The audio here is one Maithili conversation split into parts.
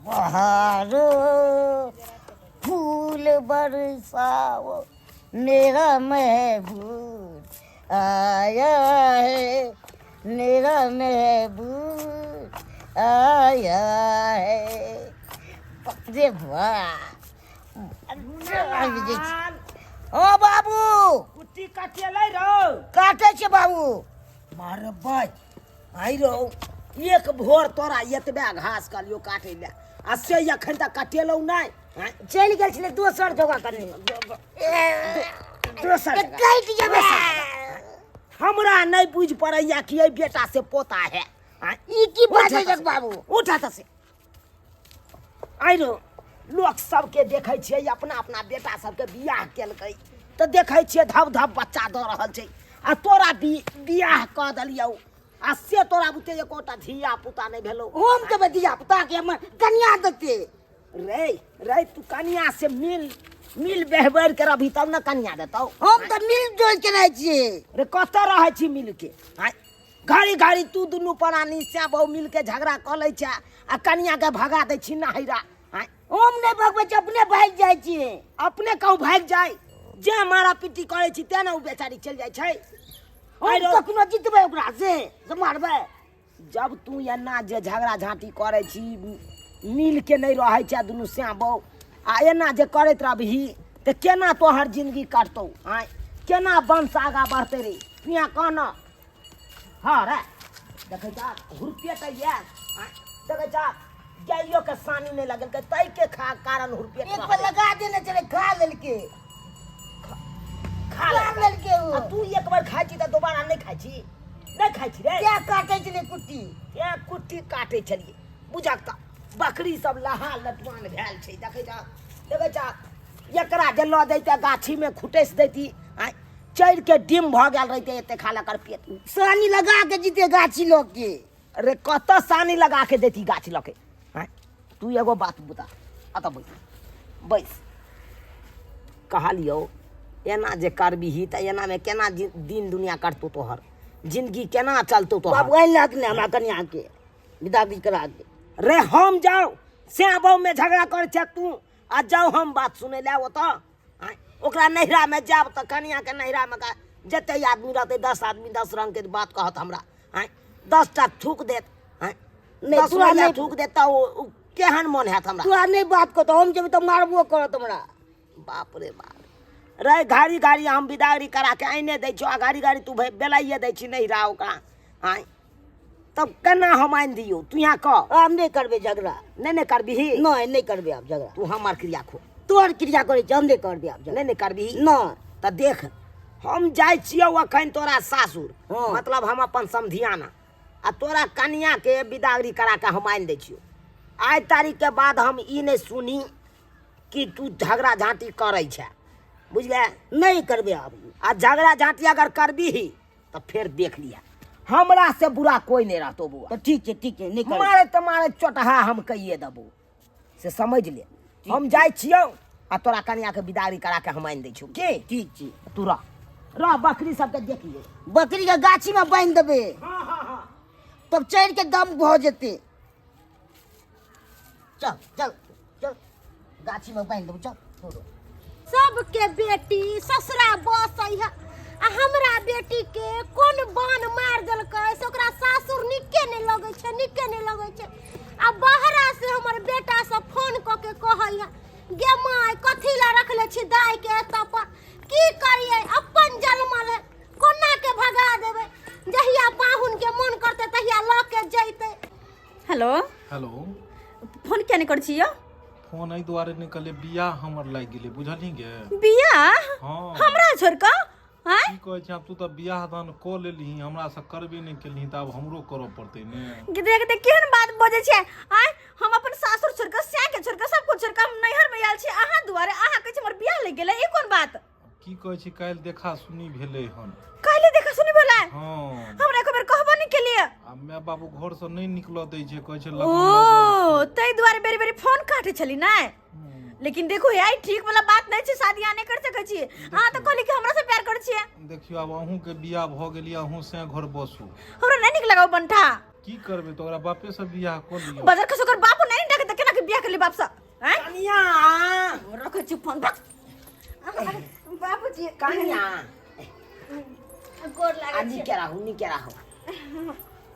बहारो फूल बरसाओ मेरा महबूब आया है मेरा महबूब आया है। बाप रे बाप, आबि जाइ छै। ओ बाबू, कुट्टी काटिएलै रौ? काटै छै बाबू। मारबै आइ रौ, एक भोर तोरा एतबे घास कहलियौ काटै लए आ से एखन तक कटेलौ नहि, आँय? चलि गेल छलै दोसर जगह कनि। दोसर जगह? कटि जेबै। हमरा नहि बुझि पड़ैया कि एहि बेटा से पोता है, आँय? ई की बाजै छक बाबू? उठा तऽ से। आइ रौ, लोक सबके देखै छियै अपना अपना बेटा सबके बियाह केलकै तऽ देखै छियै धब धब बच्चा दऽ रहल छै आ तोरा बियाह कऽ देलियौ आ से तोरा बुते एकोटा धिया पुता नहि भेलौ। हम देबै धिया पुता के, हमर कनिया देतै। रे रे, तू कनिया से मिल मिल बेहबर के रहबही तब ने कनिया देतौ। हम तऽ मिल जुल के रहै छियै। रे, कतऽ रहै छी मिल के, आँय? घड़ी घड़ी तू दुनू प्राणी से बहु मिल के झगड़ा कऽ लै छै आ कनिया के भगा दै छी नहिरा, आँय? हम नहि भगबै छी, अपने भागि जाइ छियै। अपने कहूँ भागि जाय? जे मारा पीटी करै छी तें ने ओ बेचारी चलि जाइ छै। हम आइ रौ, कखनो जितबै ओकरा से से मारबै? जब तू एना जे झगड़ा झाँटी करै छी, मिल के नहि रहै छै दुनू श्याम बहू आ एना जे करैत रहबही तऽ केना तोहर जिंदगी कटतौ, आँय? केना वंश आगाँ बढ़तै रे? पिया कह न। हँ रे, देखै छा हुरपेट ये, आँय? देखै छा, गाइयो के सानी नहि लगेलकै ताहि के खा कारण हुरपेट। एक बेर लगा देने छलै, खा लेलकै। खा खा लेलकै। लेलकै ओ। आ तू एक बेर खाइ छी तऽ दोबारा नहि खाइ छी? नहि खाइ छी रे? क्या काटै छलै कुट्टी? तेँ कुट्टी काटै छलियै। बुझक तऽ बकरी सब लहा लटुआन भेल छै। देखै छह, देखै छह, एकरा जे लऽ जैते गाछीमे खुटैस दैती, आँय, चढ़ि के डिम भऽ गेल रहितै एते खा लकर पेट। सानी लगा के जीते गाछी लऽ के। अरे, कतऽ सानी लगा के देती गाछ लऽ के, आँय? तू एगो बात बता, अतऽ बैस बैस। कहलियौ एना जे करबिही तऽ एनामे केना दिन दुनिया कटतौ तोहर, जिंदगी केना चलतौ तोहर? बाबू, आनि लक ने हमरा कनिया के विदा करा के। रे, हम जाउ श्याम बहू में झगड़ा करै छै तू आ जाउ हम बात सुनै लए ओतऽ, आँय? ओकरा नैहरामे जायब तऽ कनियाके नैहरामे जते आदमी रहतै, 10 आदमी 10 रंगके बात कहत हमरा, आँय? 10टा थूक देत, आँय? नहि, 10 तोरा महिला नहि- थूक देत तऽ ओ केहन मन हैत हमरा? तोरा नहि बात कहतो, हम जेबै तऽ मारबो करत हमरा। बाप रे बाप रे, घाड़ी घाड़ी हम बिदागरी करा के आइने दै छियौ आ घाड़ी घाड़ी तू बेलाइए दै छी नैहरा ओकरा, आँय? तब केना हम आनि दियौ? तू यहाँ कह। आब नहि करबै झगड़ा। नहि नहि करबिही? नहि, नहि करबै आब झगड़ा। तू हमर क्रिया खो। तोहर क्रिया करै छी, हम नहि करबै आब झगड़ा। नहि नहि करबिही? नहि। तऽ देख, हम जाइ छियौ अखन तोरा सासुर, हँ। मतलब हम अपन समधियाना आ तोरा कनिया के बिदागरी करा के हम आनि दै छियौ। आइ तारीख के बाद हम ई नहि सुनी कि तू झगड़ा झाँटी करै छै, बुझले? नहि करबै आब। आ झगड़ा झाँटी अगर करबिही तऽ फेर देख लिहा, हमरा से बुरा कोई नहि रहतो बौआ। तऽ ठीक छै, ठीक छै, नहि करबै। मारे तऽ मारे चोटहा हम कहिए देबो से समझ ले। हम जाइ छियौ आ तोरा कनिया के बिदागरी करा के हम आनि दै छियौ। की? ठीक छै। तू रह रह, बकरी सबके देख ले। बकरी के गाछी में बान्हि देबै। हाँ हाँ हाँ। तब चढ़ि के दम भऽ जेतै। चल चल चल, गाछी में बान्हि देबै, चल छोड़ो। सबके बेटी ससुरा बसै है आ हमरा बेटी के कोन बान मार देलकै से ओकरा सासुर नीके नहि लगै छै, नीके नहि लगै छै। आ बाहरा से हमर बेटा सब फोन कऽ के कहै है, गे माय, कथी ला रखले छी दाय के एतऽ पर? की करियै, अपन जनमल है, कोना के भगा देबै? जहिया पाहुन के मोन करतै तहिया लऽ के जैतै। हेलो। हेलो। फोन किया नहि करै छी यौ? फोन एहि दुआरे नहि कहलियै, बियाह हमर लागि गेलै, बुझलही गे? बियाह? हँ। हमरा छोड़ि कऽ? आँय? की कहै छी आब, तू तऽ बियाह दान कऽ लेलही, हमरा से करबे नहि केलही, तऽ आब हमरो करऽ पड़तै ने। गे देख देख, केहन बात बजै छै, आँय? हम अपन सासुर छोड़ि कऽ, सैं के छोड़ि कऽ, सब कुछ छोड़ि कऽ हम नैहर मे आयल छी अहाँ दुआरे, अहाँ कहै छी हमर बियाह लागि गेलै, ई कोन बात? की कहै छी, काल्हि देखा सुनी भेलै हन। काल्हि देखा सुनी भेलै? हँ। हमरा एको बेर कहबो नहि केलियै। आ माय बाबू घर से नहि निकलऽ दै छै, कहै छै ओ लगन लगल। ताहि दुआरे बेरी बेरी फोन काटै छली नै? लेकिन देखो यार, ई ठीक वाला बात नहि छै, शादी अहाँ नहि कर सकै छी। अहाँ तऽ कहली कि हमरा से प्यार करै छियै। देखियौ, आब अहूँके बियाह भऽ गेल यऽ, अहूँ से घर बसू। हमरा नहि नीक लागल बंठा। की करबै तऽ, ओकरा बापे से बियाह कऽ लिअ। बजर खसो, ओकर बापो नहि डाके तऽ केना के बियाह गेली बाप से आँय कनिया रखै छी फोन बस बाबूजी कनिया गोर लागै आ छी नीके राहू नीके राहू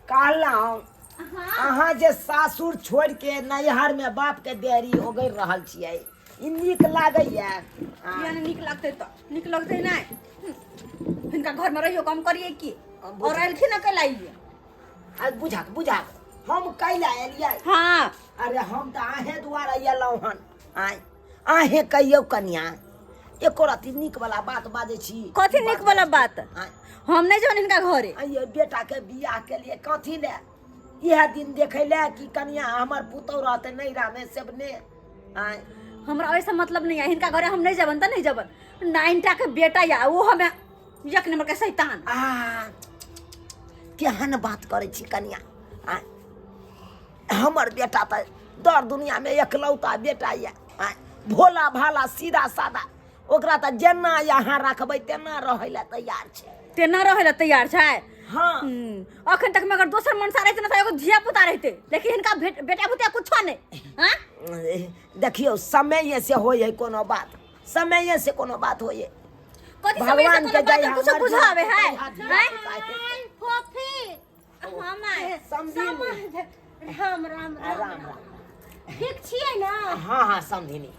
कहलहुँ अहाँ जे सासुर छोड़ि के नैहर में बाप के देहरी ओगरि रहल छियै ई नीक लागैया किया नहि नीक लगतै तऽ नीक लगतै नहि हिनका घरमे रहियो कम करियै की और एलखिन ने कैलाइए आ बुझक बुझक हम कैला एलियै हाँ अरे हम तऽ अहें दुआरे एलहुँ हन आँय अहें कहियौ कनिया एको रत्ती नीक वाला बात बाजै छी कथी नीक वाला बात आँय हम नहि जेबनि हिनका घरे आइये बेटा के बियाह के लिए कथी ले इएह दिन देखै ले कि कनिया हमर पुतहु रहतै नैहरा मे सेबने आँय हमरा ओहिसँ मतलब नहीं है हिनका घरे हम नहीं जेबन तऽ नहीं जेबन नाइनटा के बेटा या वो हमें एक नंबर के शैतान आ केहन बात करै छी कनिया आँय हमर बेटा तऽ दर दुनियामे एकलौता बेटा यऽ आँय भोला भाला सीधा सादा ओकरा तऽ जेना अहाँ रखबै तेना रहै लए तैयार छै तेना रहै लए तैयार छै हँ अखन तक में अगर दोसर मनसा रहते ना तऽ एगो धिया पुता रहते लेकिन हिनका बेटा भुतिया कुछो नहीं हाँ देखियौ समये से होइ है कोनो बात समये से कोनो बात होइ है कथी समय से भगवान कोनो के बात जय कुछो हमर बुझावे है धिया हैं? पुता फोफी हाँ माय समधिनी राम राम राम राम ठीक छियै ना हाँ हाँ समधिनी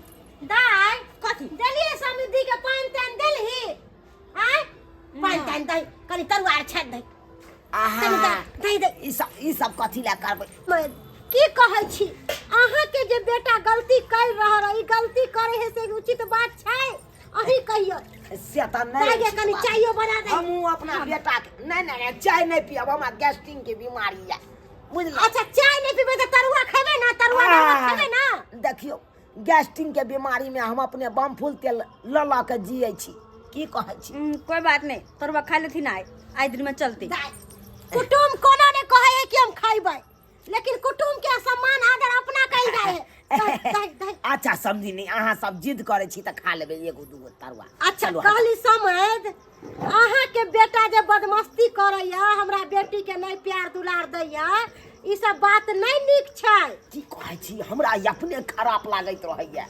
दाय कथी देलियै समृद्धि के पानि तानि देलही आय पानि तानि दही कनि तरुआ आर छानि दही आहा कनि दही दही ई सब ई सब कथी लए करबै की कहै छी अहाँके जे बेटा गलती कर रहल है ई गलती करे है से उचित बात छै अहीं कहियो से तऽ नहि दाय गे उचित कनि बात। चायो बना दे हमहूँ अपना बेटा के नहि नहि नहि चाय नहि पियब हमरा गैस्ट्रिंग के बीमारी यऽ बुझलहुँ अच्छा चाय नहि पीबै तऽ तरुआ खेबै ना तरुआ दालि खेबै ना देखियौ गैस्ट्रिंग के बीमारी में हम अपने बमफूल तेल लऽ लऽ के जियै छी की कहै छी कोई बात नहीं तरुआ खा लेथिन आइ आइ दिन में चलती दाय कुटुम कोनो ने कहै है कि हम खैबै लेकिन कुटुम के सम्मान आदर अपना कैल जाय है दाय, दाय, दाय। अच्छा समझी नहीं अहाँ सब जिद करै छी तऽ खा लेबै एगो दूगो तरुआ अच्छा चलू, कहली समझ अहाँ के बेटा जे बदमस्ती करैया हमरा बेटी के नहीं प्यार दुलार दैया ई सब बात नहीं नीक छै की कहै छी हमरा अपने खराब लागैत रहैया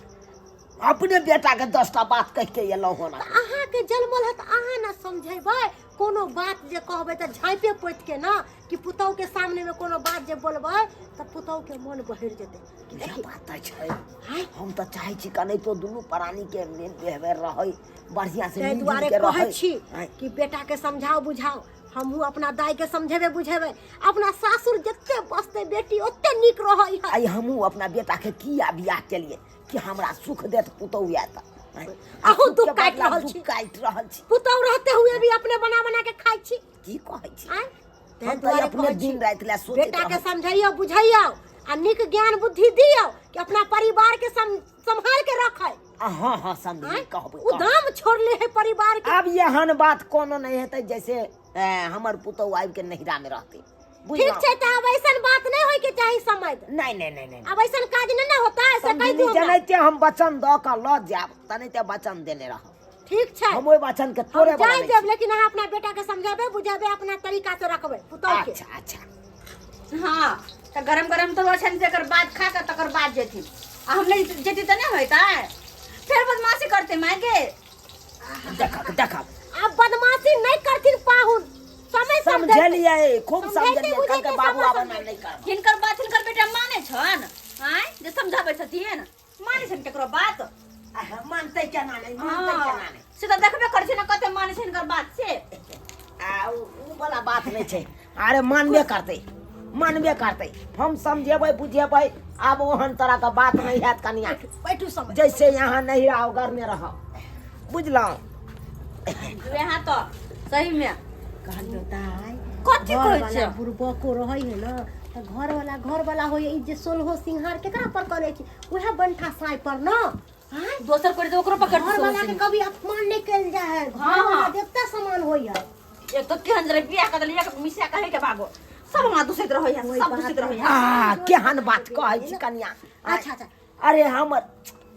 अपने बेटा के 10टा बात कहि के एलहुँ हन अहाँ के जन्मल है तऽ अहाँ ना समझेबै कोनो बात जे कहबै तऽ झाँपे पोति के ना कि पुतहु के सामने में कोनो बात जे बोलबै तऽ पुतहु के मन बहरि जेतै कि इएह देखी बात तऽ छै हम तऽ चाहै छी कनाहितो दुनू प्राणी के मेल व्यवहार रहै बढ़िया से ताहि मिलजुल दुआरे के कहै रहै छी आँय, कि बेटा के समझाओ बुझाओ हमहूँ अपना दाई के समझेबै बुझेबै अपना सासुर जते बसतै बेटी ओते नीक रहै है आइ हमहूँ अपना बेटा के किया बियाह केलिए कि हमरा सुख देत पुतहु आयत आँय, अहूँ सुख के दुख काटि बदला रहल दुख छी। काटि रहल छी पुतहु रहते हुए भी अपने बना बना के खाइ छी की कहै छी आँय ताहि हम तऽ दुआरे अपने कहै छी, दिन राति लए सोचैत बेटा के रहै छी। समझैयौ बुझैयौ आ नीक ज्ञान बुद्धि दियौ कि अपना परिवार के सम्हाल के रखै आ हाँ हाँ समझी आँय? कहबै ओ कहबै। दाम छोड़ले है परिवार के आब एहन बात कोनो नहि हेतै जैसे हमर पुतहु आबि के नैहरा में रहतै ठीक बुझलहुँ छै तऽ आब ऐसन बात नहीं होय के चाही समझ नहि नहि नहि नहि आब ऐसन काज नहीं ना होता ऐसे कह दियो हमरा। जेनाहिते हम वचन दऽ कऽ लऽ जायब तेनाहिते वचन देने रहब ठीक छै हम ओहि वचन के हम तोड़े वाला जाय नहि देब लेकिन अहाँ अपना बेटा के समझेबै बुझेबै अपना तरीका से रखबै पुतहु छी। के अच्छा अच्छा हाँ तऽ गरम गरम तरुआ छनि तकर बाद खा कऽ तकर बाद जेथिन आ हम नहि जेती तऽ नहि होइतै फेर बदमाशी करते माय गे देखक देखक आब बदमाशी नहीं करथिन पाहुन समय समझलियै खूब समझैते समझलियै बुझैते कहलकै बाबू समझ आब समझ। एना नहि करब हिनकर बात हिनकर बेटा मानै छनि आँय जे समझाबै छथिन मानै छनि केकरो बात आह, मानतै केना नहि मानतै हाँ, केना नहि से तऽ देखबे करै छै ने कते मानै छै हिनकर बात से आ उ वाला बात नहि छै अरे मानबे करतै मानबे करतै हम समझेबै बुझेबै आब ओहन तरह के बात नहीं हैत कनिया बैठू सब जैसे यहाँ नहीं रहो घर में रहो बुझलहुँ यहाँ तो सही में कहलियो दाइ कथी कहै घरवाला छै बुड़बको रहै है ना तऽ घरवाला घरवाला होय ई जे सोलहो सिंहार केकरा पर करै छी उएह बंठा साँय पर न आँय? दोसर कोई तो ओकरो पकड़ घरवाला के कभी अपमान नहीं कयल जाय है घरवाला देवता समान होय है एक तो केहन जरे बियाह कर देलियै एक मिसिया कहे के भागो सब हमरा दूषित रहै है सब दूषित रहै है आ केहन बात कहै छी कनिया अच्छा अच्छा अरे हमर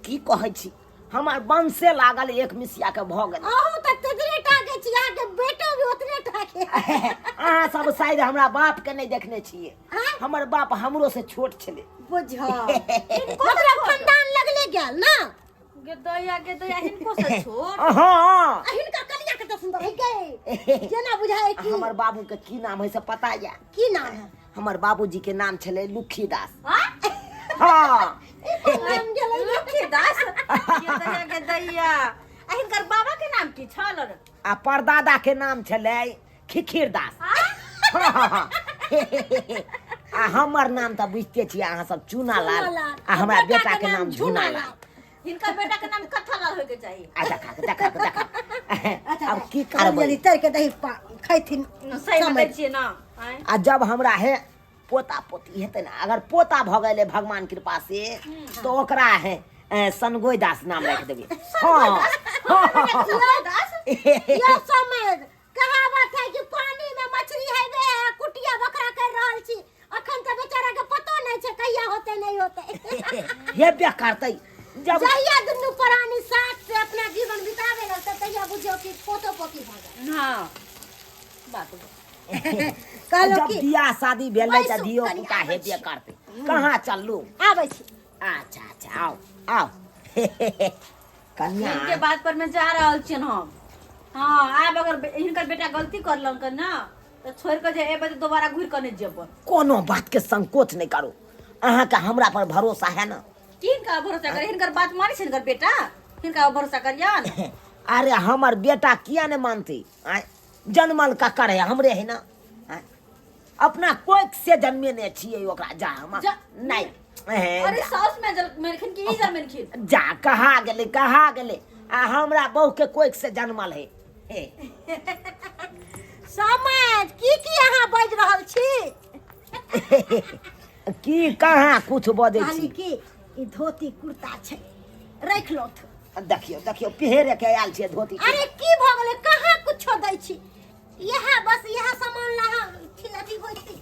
की कहै छी हमर वंशे लागल एक मिसिया के भऽ गेल अहूँ तऽ तेतरे टा के छी अहाँके बेटो भी ओतने टा के अहाँ सब शायद हमरा बाप के नहि देखने छियै आँय? हमर बाप हमरो से छोट छलै बुझ मतलब गे दैया, गे दैया, हिनको से छोट? हाँ। आ हिनकर कनिया कते सुंदर है गे, जेना बुझाय कि हमर बाबू के की नाम है से पता या? की नाम है? हमर बाबूजी के नाम छलै लुखी दास। हाँ? हाँ। ई कोन नाम गेलै? लुखी दास। गे दैया, गे दैया, आ हिनकर बाबा के नाम की छल? आ परदादा के नाम छलै खिखिर दास। हाँ? हाँ। आ हमर नाम तऽ बुझिते छियै अहाँ सब, चूना लाल। चूनालाल। आ हमरा बेटा के नाम झूना लाल। हिनकर बेटा के नाम कत्था लाल होय के चाही। आ देखा देखा देखा, अब की करबै? जल्दी तर के दही खैथिन। सही में दै छियै ना? आँय? आ जब हमरा हे पोता पोती हेतै ने, अगर पोता भऽ गेलै भगवान कृपा से, तऽ ओकरा हे सनगोई दास नाम राखि देबै। हाँ। सनगोई दास? यो समय कहावत है कि पानी में मछली है वे है, कुटिया बकरा कर रहल छी। अखन तऽ बेचारा के पतो नहीं छै कहिया होते नहीं होते। हेबे करतै जब जहिया दुनू प्राणी साथ से अपना जीवन बितावे लगते, तहिया बुझियो कि पोतो पोती भऽ गेल। हाँ, बात कहलो जब कि बियाह शादी भेलै तऽ बैसू, धियो कनि पुता आबै हेबे छी। करतै। कहाँ चललू? आबै छी। अच्छा अच्छा, आउ आउ कन्या। हिनके बात पर में जा रहल छियन हम। हाँ, आब अगर हिनकर बेटा गलती करलन ना तऽ छोड़ि कऽ जे एबै तऽ दोबारा घुरि कऽ नहि जेबै। कोनो बात के संकोच नहि करू, अहाँके हमरा पर भरोसा है ना? की हिनका भरोसा करे? हिनकर बात मानै छै हिनकर बेटा? हिनका भरोसा करियन? अरे हमर बेटा किया नहि मानतै? आँय, जनमल ककर है? हमरे है ना? आँय, अपना कोख से जन्मेने छियै ओकरा। जा हम नहि अरे जा। साउस में जल मेलखिन कि ई जन्मेलखिन? जा, कहा गेलै कहा गेलै, आ हमरा बहू के कोख से जनमल है हे। समाज की की अहाँ बाजि रहल छी? की कहाँ कुछ बजै कहली छी। कि ई धोती कुर्ता छै, राखि लौथ। देखियौ देखियौ, पहिरे के आयल छियै धोती। अरे की भऽ गेलै? कहाँ कुछो दै छी? इएह बस इएह सामान ला अहाँ अथी होइ छी।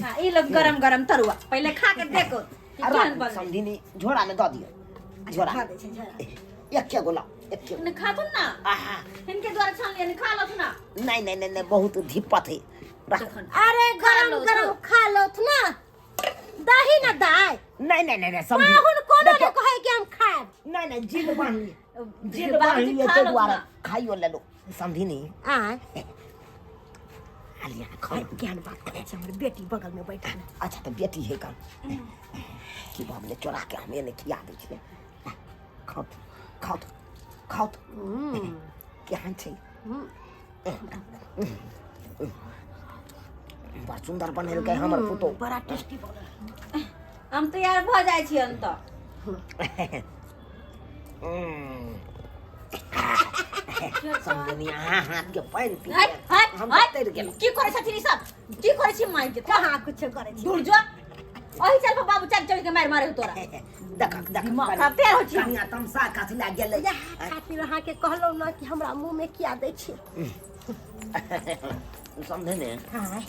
हाँ, ई लोग गरम गरम तरुआ पहिले खा के देखो कि आ केहन राखू बनलै। समधिनी, झोरा में दऽ दियौ झोरा। खा दै छै झोरा। एके गो लाउ, एके गो। ने खाथुन ना। आहा। हिनके द्वारा छान लिअ, खा लथुन ना। नहीं नहीं नहीं नहीं, बहुत धिप्पत है, राखू। तखन अरे खा गरम लौथ। गरम खा लौथ ना। दही ना दाय। नहीं नहीं नहीं नहीं, समझी। पाहुन कोनो देखियौ, ने कहै कि हम खायब। नहीं नहीं, जिद बान्ह लिअ, जिद बाबूजी बान्ह लिअ खा ताहि लौथ दुआरे ना। खाइयो लेलहुँ समधिनी। आय। आलिया खाओ। ज्ञान बात करै छै, हमर बेटी बगल में बैठल। अच्छा तऽ बेटी है कम की भऽ गेलै? चोरा के हमे नहि खिया दै छियै। खाउ खाउ खाउ, केहन छै? बड़ सुन्दर बनेलकै हमर पुतोह। बड़ा टेस्टी बनल। हम तैयार भऽ जाइ छियन तऽ। समधिनी, अहाँ हाथ के पानि पी हट हट हम तऽ हट तर गेलहुँ। की करै छथिन ई सब? की करै छी माइ के? कहाँ कुछो करै छी। दूर जो, ओही चल पर बाबू चारि चढ़ के मारि मारे तोरा। देखक देखक। दिमाग खराब तैयार होइ छी। कनिया तमसा कथी लए गेलै? इएह खातिर अहाँके कहलहुँ ने कि हमरा मुँह में किया दै छी। समझे ने? आँय,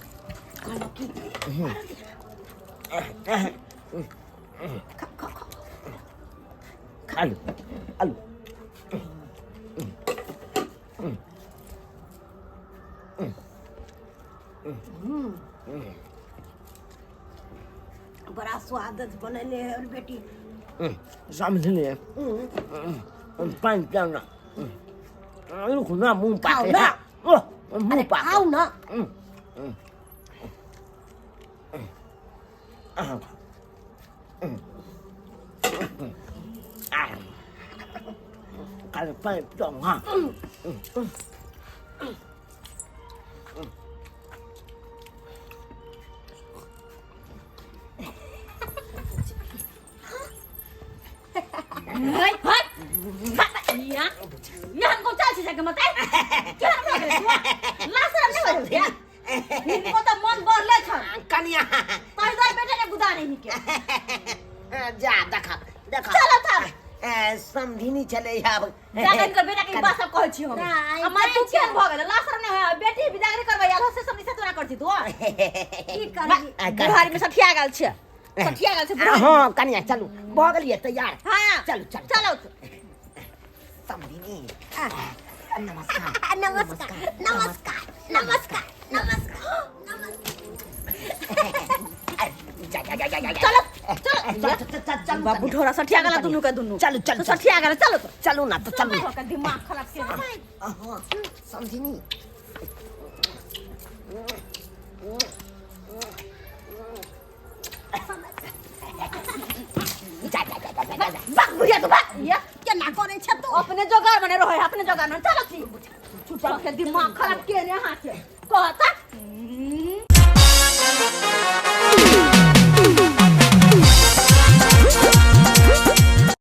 कहलहुँ कि खा खा खा। आलू आलू। बड़ा स्वाद बनेने है और बेटी। समझलिए? पानि पियाउ ना, रुक ना, मुँह खाउ पाके ना। ओह, मुँह अरे पाके। खाउ ना। अहाँ खाउ। खाली पानि पियाउ। हाँ। हट हट या यहाँ को चाल छी जाके मत केहन भऽ गेलै तू? लाशरम नहि होइ छौ? हिनको तऽ मन बढ़ले छन। कनिया। ताहि दुआरे बेटा के गुदा नहीं के। जा देखा देखा। चलो थाम। समधिनी छलै आब। जा कऽ हिनकर बेटा के ई बात सब कहै छी हम। नहि, आ माय, तू केहन भऽ गेलै? लाशरम नहि होइ, बेटी बिदागरी करबै आयल से सब निशा तोरा कर छी तू। की करबी? बुढ़ारी में सठिया गेल छै, सठिया गेल छै बुढ़ारी। हँ कनिया, चलू, भऽ गेलियै तैयार? हाँ। चलू चलू। चलो। समधिनी, नमस्कार। नमस्कार नमस्कार नमस्कार नमस्कार नमस्कार। जा जा जा जा जा चलो चलो चल चल चल चल बाबू ढोरा सठिया गेला दुनू के दुनू। चलू, चलू, तो सठिया गेला, चलो तो। चलू ना तो चलू। ओकर दिमाग खराब के। हाँ समझिनी। जा जा जा जा जा जा। भाग बुढ़िया तू भाग। ये केना करै छै तू? अपने जोगार बने रहे, अपने जोगार में चलो छी। छुट्टा के दिमाग खराब के ने हाथ के कहता।